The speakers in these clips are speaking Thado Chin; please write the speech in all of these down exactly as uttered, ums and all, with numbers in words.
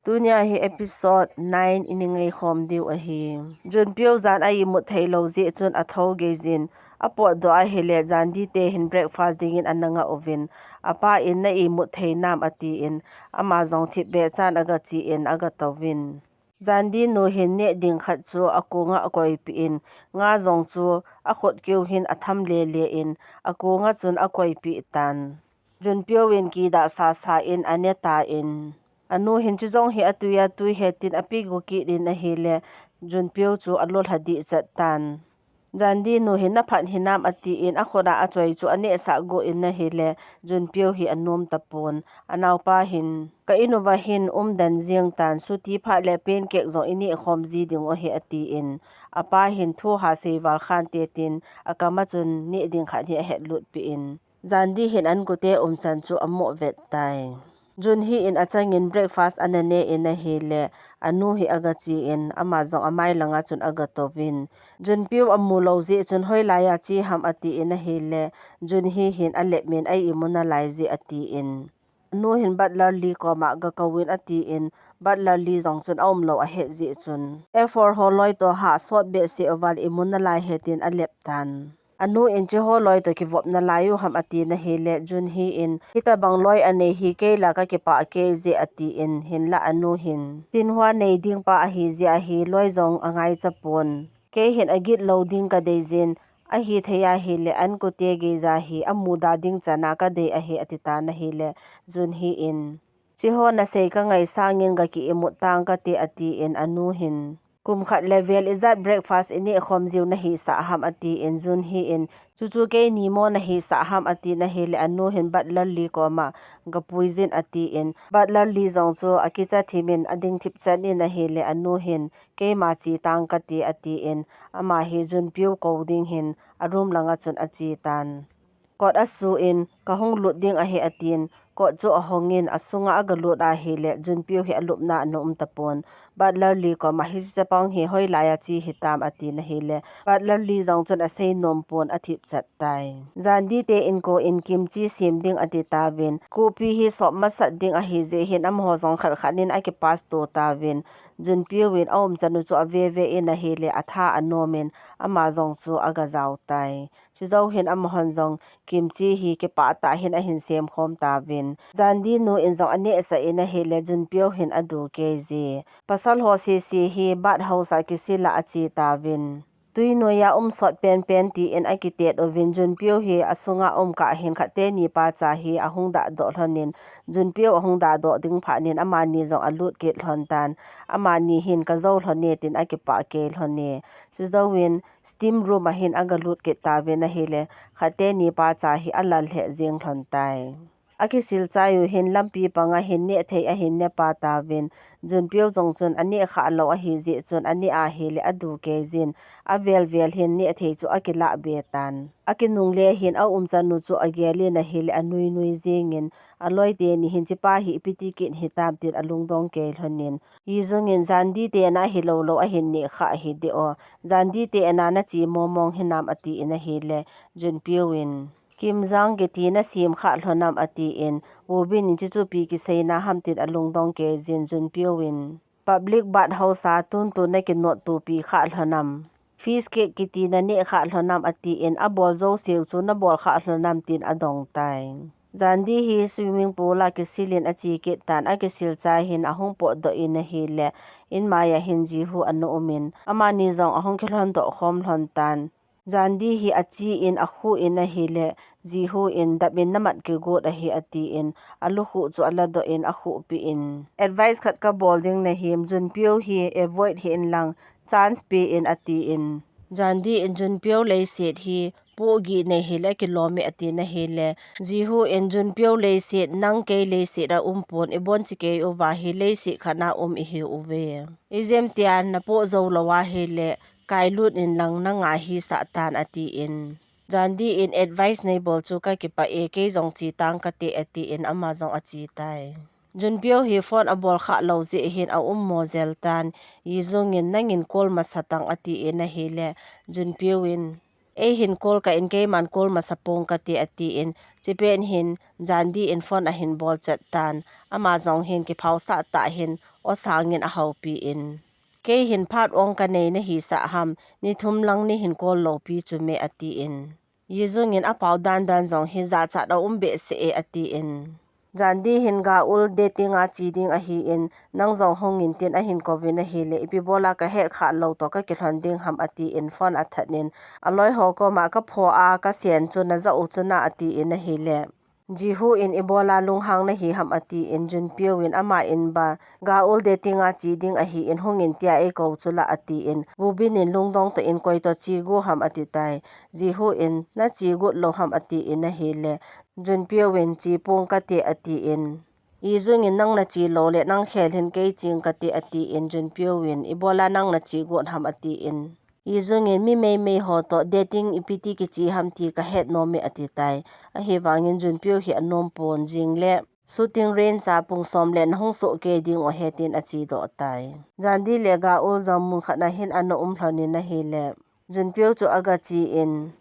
Tunia hi episode nine i ngai khom diu ahi. Junpyo jan a imut thei lou jeh chun a tho gei jin, a potdoh ahile Jandi te hin breakfast dingin a nanga uvin, a pa in na imut thei nam a ti in, ama jong thipbeh chan a ga chi in a ga tou vin. Jandi nu hin neh ding khat chu a kunga a koipeh in, nga jong chu a khut keu hin a tham lele in, a kunga chun a koipeh tan. Junpyo in kidah sasa in a ne ta in, a nu hin chu jong hi a tui a tui he tin a pi gu kit in ahile, Junpyo chu a lolha dih chat tan. Jandi nu hin na phat hinam a ti in a khut a a choi chu a neh sah gu in ahile, Junpyo hi a nom tapon. A naopa hin, ka in uva hin um den jing tan, suti phat le pancake jong i neh khom ji ding u ahi a ti in, a pa hin thu ha sei val khan te tin, a kam a chun neh ding khat hi a het lut peh in. Jandi hin an kute umchan chu a mo vet tai. Junhee in a changin breakfast a na ne in ahile, a nu hi a ga chi in, ama jong a mai langa chun a ga tou vin. Junpyo a mu lou jeh chun hoilai a chi ham a ti in ahile, Junhee hin a lep min a imu nalai jeh a ti in. A nu hin Butler Lee koma ga kou in a ti in, Butler Lee jong chun a um lou a het jeh chun, F four ho loi toh ha sot behseh uval imu nalai he tin a lep tan. A nu in chi ho loi toh kivop nalai u ham a ti in ahile, Junhee in, hitabang loi a nei hi kei la ka kipah kei jeh a ti in, hinla a nu hin, Shinhwa nei ding pa ahi jeh a hi loi jong a ngaicha pon. Kei hin a git lou ding ka dei jin, ahi thei ahile an kute geija hi a muda ding chan a ka dei ahi a ti tan ahile, Junhee in, chi ho na sei ka ngai sangin ga ki imut tang ka te a ti in a nu hin, kum khat le vel ijat breakfast i neh khom jiu na hisah ham a ti in, Junhee in, chu chu keini mo na hisah ham a ti in ahile, a nu hin Butler Lee koma ga pui jin a ti in, Butler Lee jong chu a kicha thim in a ding thip chan in ahile, a nu hin, keima chi tang ka ti a ti in, ama hi Junpyo kou ding hin a room langa chun a chi tan. Kot a su in, ka hung lut ding ahi a tin, kot chu a hong in, a sunga a ga lut ahile, Junpyo hi a lupna a na um tapon. Butler Lee koma hiche chapang hi hoilai a chi hitam a ti in ahile, Butler Lee jong chun a sei nom pon a thip chat tai. Jandi te in kou in kimchi sem ding a ti tauvin, kopi hi sop masat ding ahi jeh hin amaho jong khat khat in a kipass to tauvin, Junpyo in a umchan u chu a ve ve in ahile, a tha a nom in, ama jong chu a ga jao tai. Chujou hin amahon jong kimchi hi kipah tah hin a hin sem khom tauvin. Jandi nu in jong a nehsah in ahile, Junpyo hin a du kei ji. Pasal ho sese hi bath house a kisil a a che tauvin. Tui noi a um sot pen pen ti in a kitet uvin, Junpyo hi a sunga um kah hin khat teni pa cha hi a hung dah doh lhon in, Junpyo a hung dah doh ding phat in amani jong a lut kit lhon tan. Amani hin ka jou lhon e tin a kipah kei lhon e. Chujou in, steam room a hin a ga lut kit tauvin ahile, khat teni pa cha hi a lal lheh jeng lhon tai. A kisil chai u hin lampi panga hin neh thei a hin ne pa tauvin, Junpyo jong chun a neh khah lou ahi jeh chun a neh ahile a du kei jin, a vel vel hin neh thei chu a kilah be tan. A kinungle hin a umchan u chu a gel in ahile a nui nui jeng in, a loi teni hin chi pa hi ipi ti kit hitam tin a lungdong kei lhon in, Yi Jung in Jandi te na hi lou lou a hin neh khah hi de o. Jandi te na na chi mo mong hinam a ti in ahile, Junpyo in, Kim Jang kiti na sem khah lhon am a ti in, Woo Bin in chi chu ipi kisei na ham tin a lungdong kei jin, Junpyo in, public bath house a tun tun na kinot tu pi khah lhon am. Fish cake kiti na neh khah lhon am a ti in, a bol jou seu chu na bol khah lhon am tin a dong tai. Jandi hi swimming pool a kisil in a che kit tan, a kisil chai hin a hung potdoh in ahile, in mai a hin Ji Hoo a na um in, amani jong a hung kilhon doh khom lhon tan. Jandi hi a che in a khuh in ahile, Ji Hoo in dap in na mat kigot ahi a ti in, a lukhuh chu a ladoh in a khuh peh in, advice khat ka bol ding na him, Junpyo hi avoid hih in lang, chance pe in a ti in, Jandi in Junpyo leiset hi pohgih nei hile kilom e a ti in ahile, Ji Hoo in Junpyo leiset nang kei leiset a um pon, i bon chi kei uva hi leiset khat na um i hi uve. I jem tia na poh jou lou ahile, kai lut in lang na ngai hisah tan a ti in, Jandi in advice nei bol chu ka kipah e, kei jong che tang ka te a ti in ama jong a che tai. Junpyo hi phone a bol khah lou jeh hin a um mo jel tan. Yi Jung in nang in call masa tang a ti in ahile, Junpyo in, ei hin call kah in keiman call masa pong ka te a ti in, chipet hin Jandi in phone a hin bol chat tan. Ama jong hin kiphaosah tah hin aw sangin ahoupi in, kei hin phat ong kanei nahisah ham, ni thum lang neihin call loupi chu me atin. Yijung in apao dandan jong hi jachat aum behseh e atin. Jandi hin Gaeul dating a che ding ahin, nang jong hung in tin ahin kouvin ahile, ipi bola kahet kha lou toh kakilhon ding ham atin phone athat in, aloi ho koma kapho a kasen chu najah u chu na atin ahile. Jihu in ibola lunghang nahi ham atin, Junpyo in ama in ba, Gaeul dating a che ding ahin hung in tia eikou chu la atin, Woo Bin in lungdong tah in koi toh che got ham ati tai. Jihu in nache got lou ham atin ahile, Junpyo in che pong kate atin, Yijung in nang nache lou le nang khel hin kei cheng kate atin, Junpyo in ibola nang nache got ham atin. Yijung in mi meimei ho toh dating ipi ti kiche ham ti kahet nom e ati tai. Ahivangin Junpyo hi anom pon, jing le shooting range a pung som le nahung soh kei ding u ahi tin ache doh tai. Jandi le Gaeul jong mun khat na hin ana um lhon in ahile, Junpyo chu aga che in,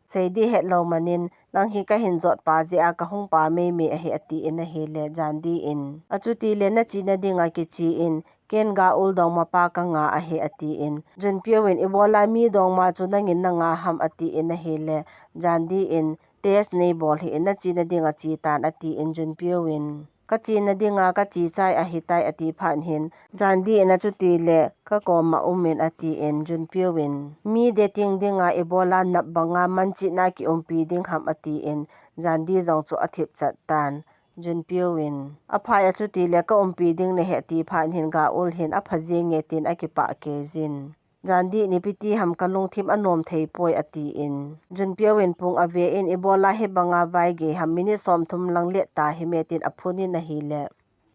sei ding het lou manin, nang hi kahin jot pa jeh a kahung pa meimei ahi atin ahile, Jandi in, achuti le nache na ding a kiche in, ken Gaeul dongma pa kanga ahi atin, Junpyo in ibola mi dongma chu nangin nanga ham atin ahile, Jandi in, test neibol hih in, nache na ding a che tan atin, Junpyo in, kache na ding a kache chai ahi tai ati phat hin, Jandi in achuti le kakom a um in atin, Junpyo in, mi dating ding a ibola nap banga manchah na kiumpi ding ham atin, Jandi jong chu athip chat tan. Junpyo in, aphai, achuti le kaumpi ding nahi ati phat hin Gaeul hin apha jeng e tin akipah kei jin. Jandi in ipi ti ham kalungthim anom thei poi atin. Junpyo in pung ave in ibola hibanga vaigei ham, minute som thum lang let ta hime tin aphun in ahile,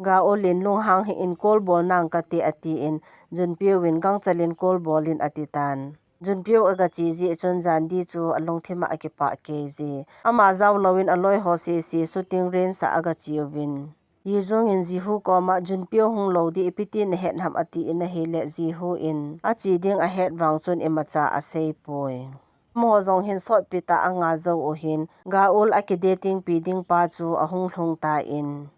Gaeul in lunghang hih in call bol nang kate atin, Junpyo in gangchal in call bol in ati tan. Junpyo aga che jeh chun Jandi chu alungthim a akipah kei ji. Ama jao lou in aloi ho sese shooting range a aga che uvin. Yijung in Jihu koma Junpyo hung lou ding ipi ti nahet ham atin ahile, Jihu in ache ding ahet vang chun imacha asei poi. Amaho jong hin sotpi tah a anga jou u hin, Gaeul akidating pi ding pa chu ahung lhung tan,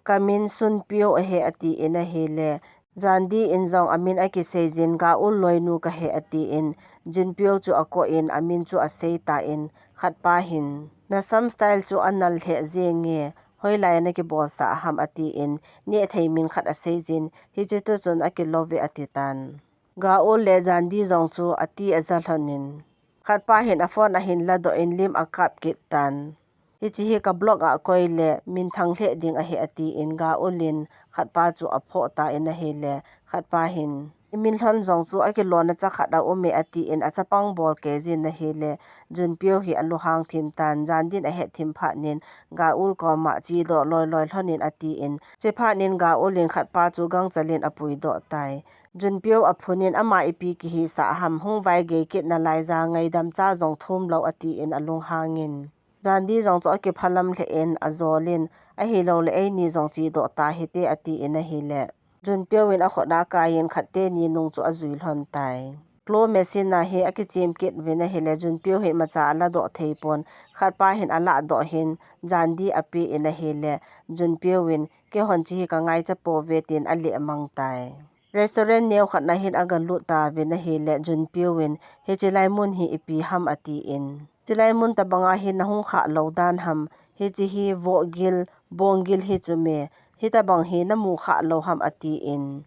ka min Sunpyo ahi atin ahile, Jandi in jong amin akisei jin, Gaeul loinu kahi atin, Junpyo chu akoh in amin chu asei tan, khat pa hin, nasam style chu anal lheh jeng e, hoilai a nakibolsah ham atin, neh thei min khat asei jin, hiche tu chun akilou ve ati tan. Gaeul le Jandi jong chu ati aja lhon in, khat pa hin aphone ahin ladoh in lim akap kit tan. Hiche hi ka block a koi le minthang lheh ding ahi atin, Gaeul in khat pa chu aphoh tan ahile, khat pa hin, imin lhon jong chu akilona cha khat aum e atin, achapang bol kei jin ahile, Junpyo hi alunghang thim tan, Jandi in ahet thim phat in, Gaeul koma che doh loi loi lhon in atin, che phat in Gaeul in khat pa chu gangchal in apui doh tai. Junpyo aphun in ama ipi kihisah ham, hung vaigei kit nalai ja, ngaidam cha jong thum lou atin alunghang in. Jandi jong chu akiphalam lheh in ajol in, ahilou le eini jong che doh ta hite atin ahile, Junpyo in akhut a akai in khat teni nung chu ajui lhon tai. Claw machine a hi akichem kit uvin ahile, Junpyo hin imacha aladoh thei pon, khat pa hin aladoh hin, Jandi ape in ahile, Junpyo in, keihon hiche hi kangaicha pouve tin alehmang tai. Restaurant neo khat na hin aga lut tauvin ahile, Junpyo in, hiche lai mun hi ipi ham atin. Chulai mun tabang a hi nahung khah lou dan ham, hiche hi vohgil, bonggil hi chu me, hitabang hi namu khah lou ham atin.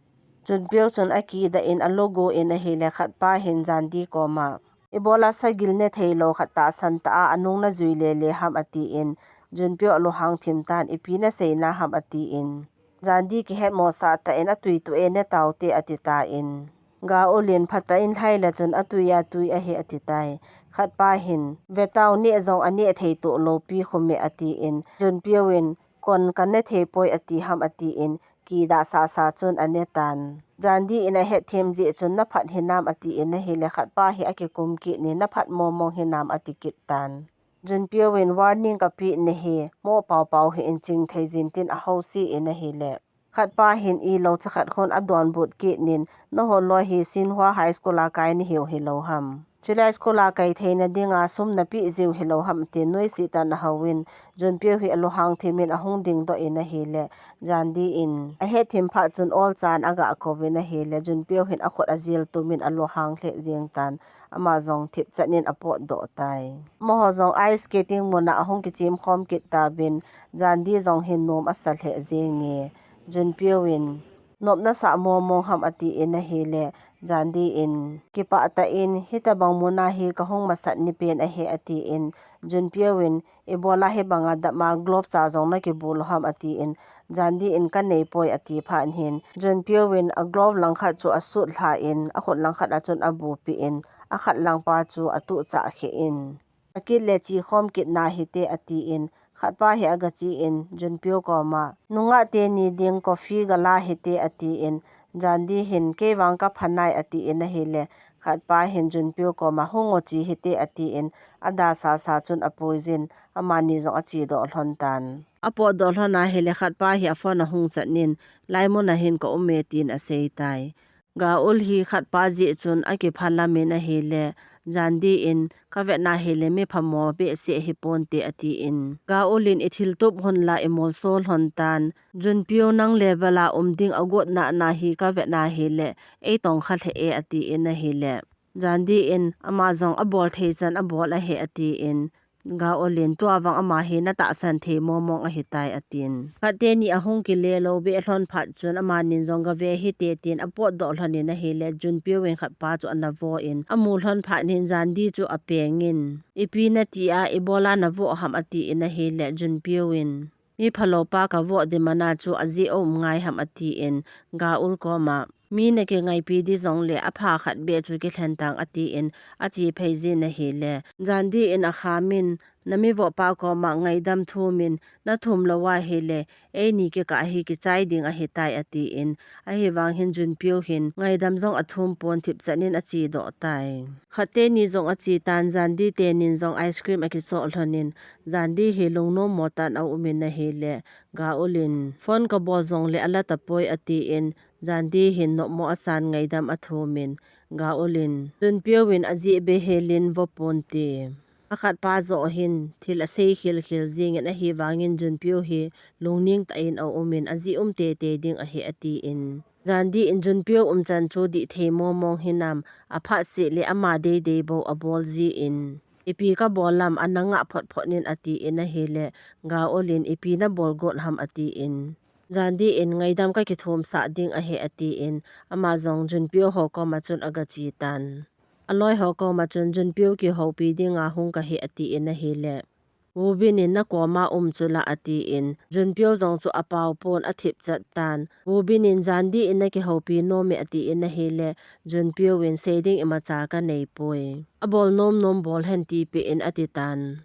Junpyo chun akidah in alogo in ahile khat pa hin Jandi koma, ibola sagil ne thei lou khat tahsan tah a anung najui lele ham atin, Junpyo alunghang thim tan, ipi nasei na ham atin. Jandi kihetmosah tah in, atui tu e, ne taute ati tan. Gaeul in phatah in lhai le chun atui a tui ahi ati tai. Khat pa hin, ve tau, neh jong aneh thei toh lou pi khu me atin, Junpyo in, kon kane thei poi ati ham atin, kidah sasa chun ane tan. Jandi in ahet thim jeh chun naphat hinam atin ahile khat pa hi akikum kit in naphat momong hinam ati kit tan. Junpyo in warning kapeh nahi, mo paopao hih in chingthei jin tin ahouse in ahile. Khat pa hin ilou cha khat khun adonbut kit in, naho loi hi Shinhwa High School a kai nahiu hilou ham. Chulai school a kai theina dinga sum napeh jiu hilou ham tin nuisat tah in ahou in, Junpyo hi alunghang thim in ahung dingdoh in ahile, Jandi in ahet thim phat chun olchan aga kou in ahile, Junpyo hin akhut ajil tum in alunghang lheh jeng tan, ama jong thipchan in apotdoh tai. Amaho jong ice skating mun a ahung kichem khom kit tauvin, Jandi jong hin nom asa lheh jenge. Junpyo in, "Nop nasah mong mong ham?" ati in ahile, Jandi in, "Kipah tah in, hitabang mun a hi kahung masat ni pen ahi," ati in, Junpyo in, "Ibola hibanga dam a glove cha jong nakibol u ham?" ati in, Jandi in, "Kanei poi," ati phat in, Junpyo in aglove langkhat chu asut lha in, akhut langkhat a chun abupeh in, akhat lang pa chu atuh chah kheh in, "Akit le che khom kit nahite," ati in, khat pa hi aga che in, Junpyo koma, "Nungah teni ding coffee gala hite," ati in, Jandi hin, "Kei vang kapha nai," ati in ahile, khat pa hin Junpyo koma, "Hung o che hite," ati in, adasasa chun apui jin, amani jong achedoh lhon tan. Apotdoh lhon ahile, khat pa hi aphone ahung chat in, "Lai mun a hin ka um e," tin asei tai. Ga Eul hi khat pa jeh chun akipah lam in ahile, Jandi in, "Kavet na hile mi phamo behseh hiponte," ati in, Ga Eul in, "Ithil tup hon la imolso lhon tan, Junpyo nang level a um ding agot nana hi kavet na hile, eitong kha lheh e," ati in ahile, Jandi in, "Ama jong abol thei chan abol ahi," ati in, Ga Eul in, "Tua vang ama hi natahsan thei mong mong ahitai," atin. Khat teni ahung kile lou beh lhon phat chun amanin jong gave hite tin apotdoh lhon in ahile, Junpyo in khat pa chu ana vo in, amu lhon phat in Jandi chu apeng in, "Ipi nati a, ibola navoh ham?" ati in ahile, Junpyo in, "Mi phalou pa kavoh di mana chu ajeh aum ngai ham?" ati in, Ga Eul koma, "Mi nakingaipi di jongle apha khat beh chu kilhen tang," ati in, ache phei jin ahile, Jandi in akham in, "Nami voh pa koma ngaidam thum in, nathum lou ahile, eini kikah hi kichai ding ahitai," ati in, ahivang hin Junpyo hin ngaidam jong athum pon, thipchan in achedoh tai. Khat teni jong ache tan, Jandi tenin jong ice cream akichoh lhon in, Jandi hi lungnom mo tah in aum in ahile, Ga Eul in, "Phone kabol jongle ala tapoi," ati in, Jandi hin nopmo asan ngaidam athum in, Ga Eul in, "Junpyo in ajeh beh hel in vo ponte. Akhat pa joh hin thil asei khil khil jing in, ahivang in Junpyo hi lungning tah in aum in, ajeh um teitei ding ahi," ati in, Jandi in, "Junpyo umchan chu dih thei mong mong hinam, aphat seh le ama deidei bou abol jin, ipi kabol lam ana ngah phot phot in," ati in ahile, Ga Eul in, "Ipi nabol got ham?" ati in, Jandi in, "Ngaidam kakithum sah ding ahi," ati in, ama jong Junpyo ho koma chun aga che tan. Aloi ho koma chun, "Junpyo kihoupi dinga hung kahi," ati in ahile, Woo Bin in, "Nakoma um chu la," ati in, Junpyo jong chu apao pon athipchat tan. Woo Bin in, "Jandi in nakihoupi nom e," ati in ahile, Junpyo in, "Sei ding imacha kanei poi. Abol nom nom bol hen tipeh in," ati tan.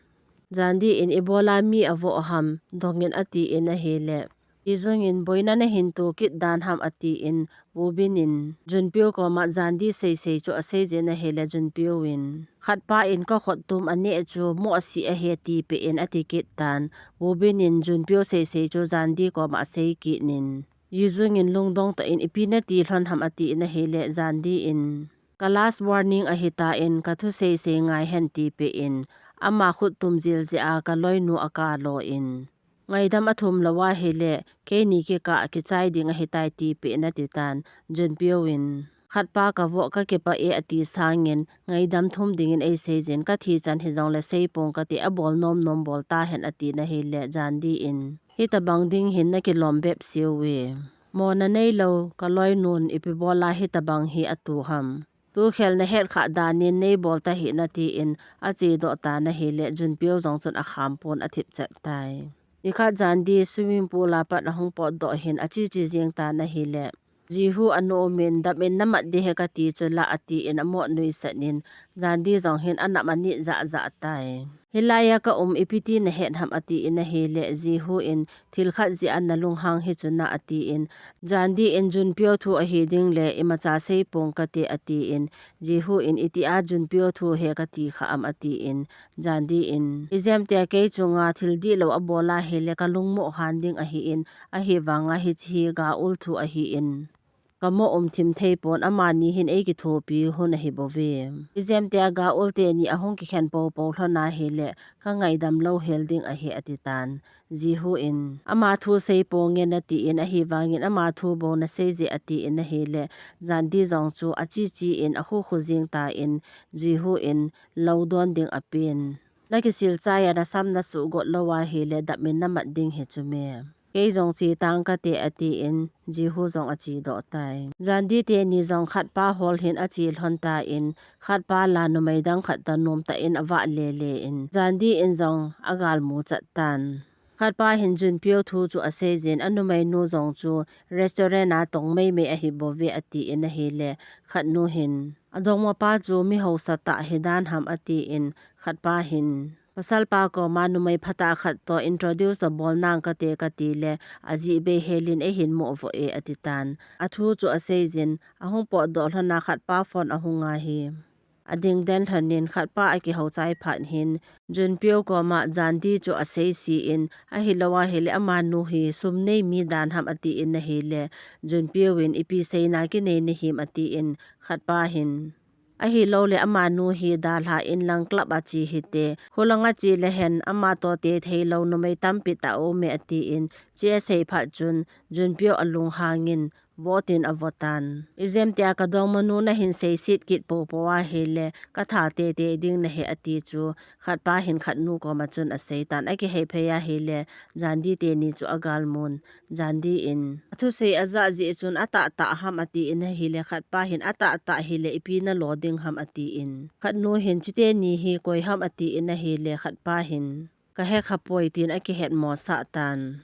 Jandi in, "Ibola mi avoh ham, dong in," ati in ahile, Yi Jung in, "Boina nahin to kit dan ham?" ati in, Woo Bin in Junpyo koma Jandi sei sei chu asei jin ahile, Junpyo in, "Khat pa in kakhut tum aneh chu mo asi ahi tipeh in," ati kit tan. Woo Bin in Junpyo sei sei chu Jandi koma asei kit in, Yi Jung in lungdong tah in, "Ipi nati lhon ham?" ati in ahile, Jandi in, "Ka last warning ahitan, kathusei sei ngai hen," tipeh in, ama khut tum jil jeh a kaloinu akalo in, "Ngaidam athum lou ahile, keini kikah kichai ding ahitai," tipeh in ati tan. Junpyo in, "Khat pa kavoh kakipah e," ati sangin, "Ngaidam thum dingin eisei jin, kathi chan hijongle seipong kate, abol nom nom bol tahen," ati in ahile, Jandi in, "Hitabang ding hin nakilom bep seuve. Mona neilou kaloinun ipi bola hitabang hi ato ham. Tukhel nahet khah danin neibol tahih in," ati in achedoh tan ahile, Junpyo jong chun akham pon athipchat tai. Nikhat Jandi swimming pool a pat ahung potdoh hin ache che jeng tan ahile, Jihu ana um in, "Dam in namat ding ahi kati chu la," ati in amo nuisat in, Jandi jong hin anam anit jah jah tai. "Hilai a ka um ipi ti nahet ham?" ati in ahile, Jihu in, "Thil khat jeh a nalunghang hi chu na," ati in, Jandi in, "Junpyo thu ahi ding le imacha seipong kate," ati in, Jihu in, "Itia Junpyo thu hi kati kha am?" ati in, Jandi in, "Ijemtia kei chunga thil dihlou abol ahile kalungmoh han ding ahin, ahivanga hiche hi Ga Eul thu ahin, kamo um thim thei pon, amani hin eikithopi hun ahi bouve. Ijemtia Gaeul teni ahung kikhen popo lhon ahile, kangaidam lou hel ding ahi ati tan. Jihu in, ama thu sei ponge nati in ahivangin ama thu bou nasei je ati in ahile, Jandi jong chu achi chi in akhu khu jing tan, Jihu in lou don ding apen. Nakisil chai a nasam nasuh got lou ahile, dap in namat ding hi chu me. Kei jong chi tang kate ati in, Jihu jong achi doh tai. Jandi teni jong khatpa hol hin achi lhon tan, khatpa la numei dang khat toh nom tah in avah lele in, Jandi in jong agal mu chat tan. Khatpa hin Junpyo thu chu asei jin, anumeinu jong chu restaurant a tong meimei ahi bouve ati in ahile, khatnu hin, adongmapa chu mi hausa tah hi dan ham ati in, khatpa hin, pasalpa koma numei phatah khat toh introduce abol nang kate kati le, ajih bei hel in eihin mo vo e ati tan. Athu chu asei jin, ahung potdoh lhon a khatpa phone ahung a hi. Ading den lhon in khatpa akihou chai phat hin, Junpyo koma Jandi chu asei si in, ahilou ahile amanu hi sum nei mi dan ham ati in ahile, Junpyo in ipi seina kinei nahim ati in, khatpa hin, ahilou le amanu hi dalha in lang club a chi hite, khulang a chi le hen ama toh te thei lou numei tampi tah aume ati in, chi asei phat chun, Junpyo alunghang in, vot in avo tan. Ijemtia kadongmanu nahin seiset kit popo ahile, katha tete ding nahi ati chu, khatpa hin khatnu koma chun asei tan, akihei phei ahile, Jandi teni chu agal mun. Jandi in, athusei ajah jeh chun atahtah ham ati in ahile, khatpa hin atahtah hile, ipi nalo ding ham ati in. Khatnu hin, chiteni hi koi ham ati in ahile, khatpa hin, kahe kha poi tin akihet mo sah tan.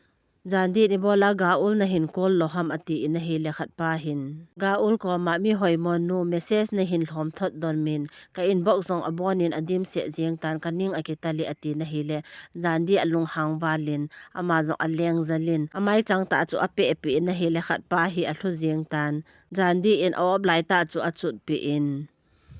Jandi in ibola Gaeul nahin call lou ham ati in ahile khatpa hin. Gaeul koma mi hoimo nu message nahin lhom thot don min ka inbox jong abon in adim seh jeng tan kaning akitali ati in ahile Jandi alunghang val in ama jong aleng jal in amai chang tah chu apeh peh in ahile khatpa hi alhu jeng tan. Jandi in a-op lai tah chu achut peh in.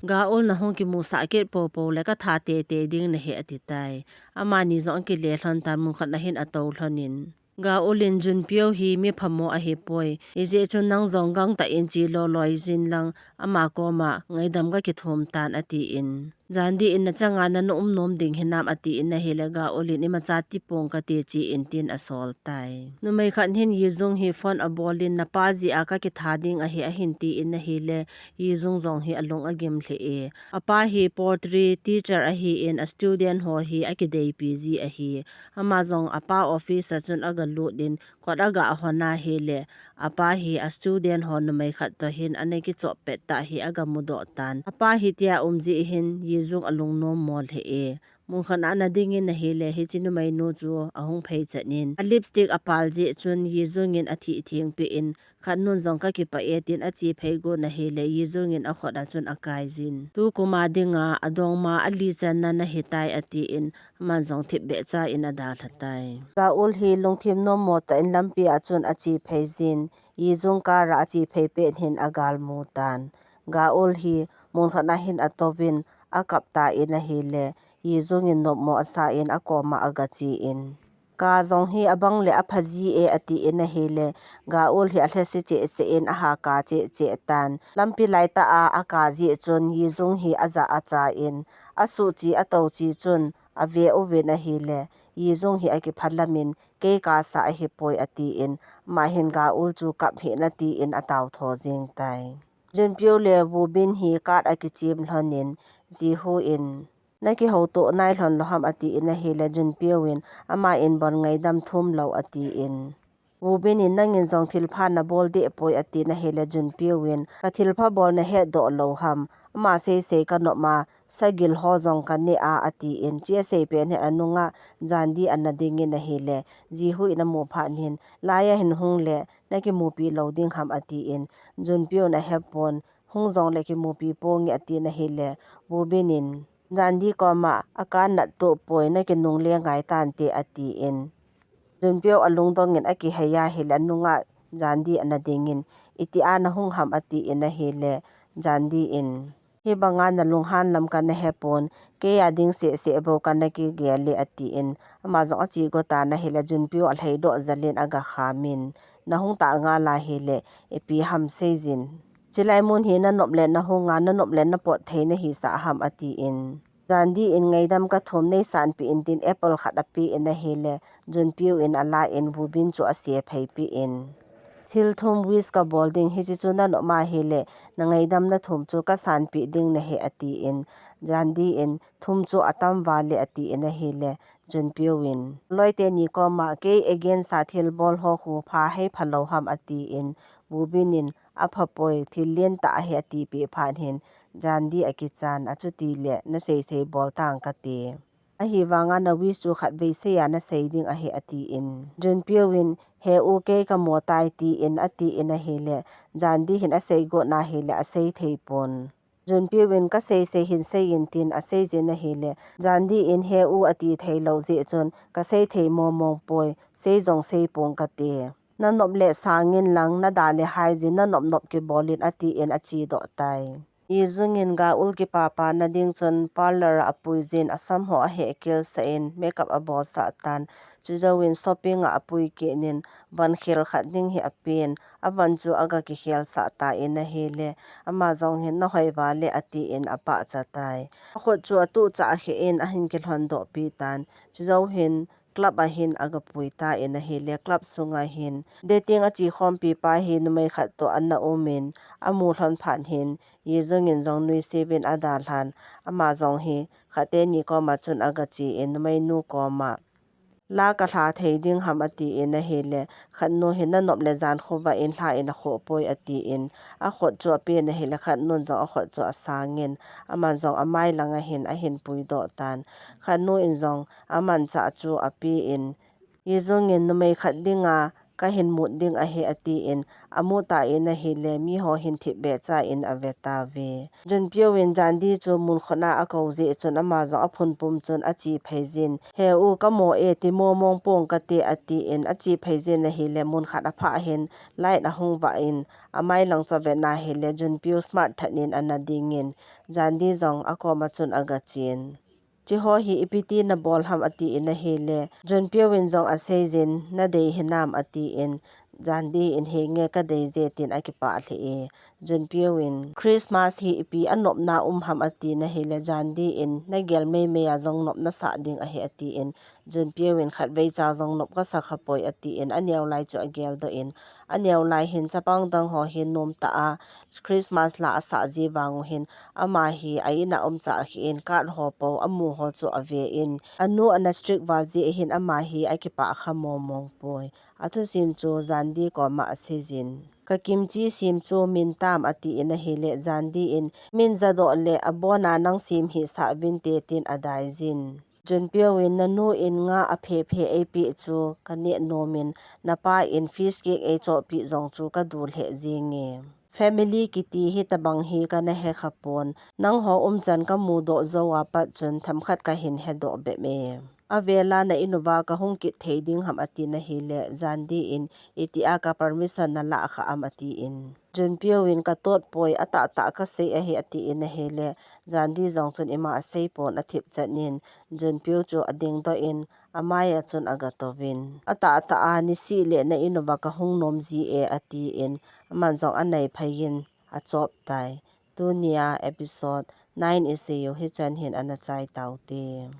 Gaeul nahung kimusah kit popo le katha tete ding nahi ati tai. Amani jong akile lhon tan mun khat na hin atou lhon in. Gaeul in Junpyo hi mi phamo ahipoi. Hijeh chun nang jong gangtah in chi loloi jin lang ama koma ngaidam kakithum tan ati in. Jandi in nachanga nana um nom ding hinam ati in ahile Gaeul in imacha tipong kate chi in tin asol tai. Numei khat hin Yijung hi phone abol in napa jeh a kakitha ding ahi ahin ti in ahile Yijung jong hi alung agim lheh e. Apa hi pottery teacher ahi in a student ho hi akideipi ji ahi. Ama jong apa office a chun agalut in kot aga hon ahile, apa hi a student ho numei khat toh hin ana kichop pet tah hi aga mudoh tan. Apa hitia um jeh hin Yijung alungnom mo lheh e. Mun khat a ana ding in ahile, hiche numeinu chu ahung phei chan in, a lipstick apal jeh chun Yijung in athih theng peh in, khatnun jong kakipah e tin achi phei gon ahile, Yijung in akhut a chun akai jin. Tukum a dinga adongma ali channa nahi tai ati in, aman jong thipbeh cha in adalha tai. Gaeul hi lungthim nom mo tah in lampi a chun achi phei jin, Yijung car a achi phei pet hin agal mu tan. Gaeul hi mun khat na hin atouvin akap tan ahile, Yijung in nopmo asa in akoma aga chi in. Ka jong hi abang le apha ji e ati in ahile, Gaeul hi alhese cheh cheh in ahaka cheh cheh tan. Lampi lai tah a aka jeh chun Yijung hi aja acha in, asuh chi atou chi chun ave uvin ahile, Yijung hi akiphalam in, kei kasa ahipoi ati in, ama hin Gaeul chu kap hih in ati in atao tho jing tai. Junpyo le Woobin hi car a kichim lhon in, Jihu in, nakihouto nai lhon lou ham ati in ahile, Junpyo in, ama in bon ngaidam thum lou ati in. Woobin in, nangin jong thilpha nabol deh poi ati in ahile, Junpyo in, ka thilpha bol nahet doh lou ham, ama sei sei kanop ma, sagil ho jong kaneh a ati in, chi asei pet hin anunga Jandi ana ding in ahile, Jihu in amu phat hin, laiya hin hung le, nakimupi lou ding ham ati in, Junpyo in ahepon, hung jong le kimupi ponge ati in ahile, Woobin in, Jandi koma, aka nat to poi nakinung le ngai tante ati in. Junpyo alungdong in akihei ahile anunga Jandi ana ding in, itia nahung ham ati in ahile, Jandi in, hibanga nalunghan lam kana hepon, kei a ding seh seh bou kana kigel e ati in, ama jong achi go tan ahile, Junpyo alhei doh jal in aga kham in, nahung ta nga la hile, ipi ham seijin. Chilai mun hi nanop le nahung a, nanop le napot thei nahisah ham atin. Jandi in ngaidam kathum neisanpi in tin apple khat apen ahile, Junpyo in alan Woobin chu asephei pin. Thil thum wish kabol ding, hiche chu nanop ma hile, nangaidam nathum chu kasanpi ding nahi atin, Jandi in thum chu atam vale atin ahile, Junpyo in loite ni koma kei against a thil bol ho khu pha hei phalou ham atin, Woobin in aphapoi, thil lentah ahi atipeh phat hin, Jandi akichan, achuti le naseisei bol tang kate. Ahivanga na wish chu khatvei seiya nasei ding ahi atin. Junpyo in, He U, kei kamo tai tin atin ahile, Jandi hin asei got na hile asei thei pon. Junpyo in kaseisei hin seiyin tin aseijin ahile, Jandi in He U ati theilou jeh chun kasei thei momong poi, sei jong sei pong kate. Nanop le sangin lang, nada le haijin, nanop nop kibolin atin achedoh tai. Yijung in Ga Eul kipapa na ding chun parlour a apuijin, asam ho ahehkelsah in makeup abolsah tan. Chujouvin shopping a apui kit in, van khel khat ding hi apen, avan chu aga kikhelsah tan ahile, ama jong hin nahoi vale atin apahcha tai. Akhut chu atuhchah khen ahin kilhondoh pi tan. Chujou hin club a hin aga pui tan ahile, club sunga hin dating achekhompi pa hi numei khat toh ana umin, amu lhon phat hin, Yijung in jong nuisiuvin adalhan, ama jong hi khat teni koma chun aga chen, numeinu koma. La kalha thei ding ham atin ahile, khatnu hin nanop le jan khovah in lha in akhoh poi atin, akhut chu apen ahile, khatnun jong akhut chu asangin, aman jong amai langa hin ahin puidoh tan. Khatnu in jong amanchah chu apen, Yijung in numei khat dinga kahin mut ding ahi atin, amu tan ahile, miho hin thipbeh cha in ave tauve. Junpyo in Jandi chu mun khut a akou jeh chun ama jong aphunpum chun achepheijin, He U, kamo e, ti momong pong kate atin, achepheijin ahile, mun khat aphah hin light ahung vah in, amai lang chu avet na hile, Junpyo smart tah in ana dingin, Jandi jong akoma chun aga chen. Hiche ho hi ipi ti nabol ham atin ahile, Junpyo in jong aseijin, nadei hinam atin, Jandi in, Henge, kadei je, tin akipah lheh e. Junpyo in, Christmas hi ipi anopna um ham atin ahile, Jandi in, nagel meimei a jong nop nasah ding ahi atin, Junpyo in, Khatvei cha jong nop kasa khapoi atin, aneo lai chu ageldoh in, aneo lai hin chapang dang ho hin nomtah a Christmas la asah ji vang u hin, ama hi a in a umchah khen, card ho po amu ho chu aven, anu ana strict val jeh hin ama hi akipah kha momong poi. Athusim chu Jandi koma aseijin, Kakimchi sem chu min tam atin ahile, Jandi in, Min jadoh le abona nang sem hisah vinte, tin adaijin. Junpyo in, Nanu in nga aphe phe eipeh chu kaneh nomin, napa in fish cake eichohpeh jong chu kadu lheh jenge. Family kiti hitabang hi kana hekha pon, nangho umchan kamudoh jou a pat chun themkhat kahin hedoh bep e. Avela na in uva kahung kit thei ding ham atin ahile, Jandi in, Itia ka permission nalah kha am atin. Junpyo in, Katot poi, atahtah kasei ahi atin ahile, Jandi jong chun ima asei pon athip chan in, Junpyo chu adingdoh in, amai a chun agatouvin, Atahtah a nisih le na in uva kahung nom ji e atin, aman jong anaiphei in achop tai. Tunia episode nine iseiyu hichan hin ana chai taute.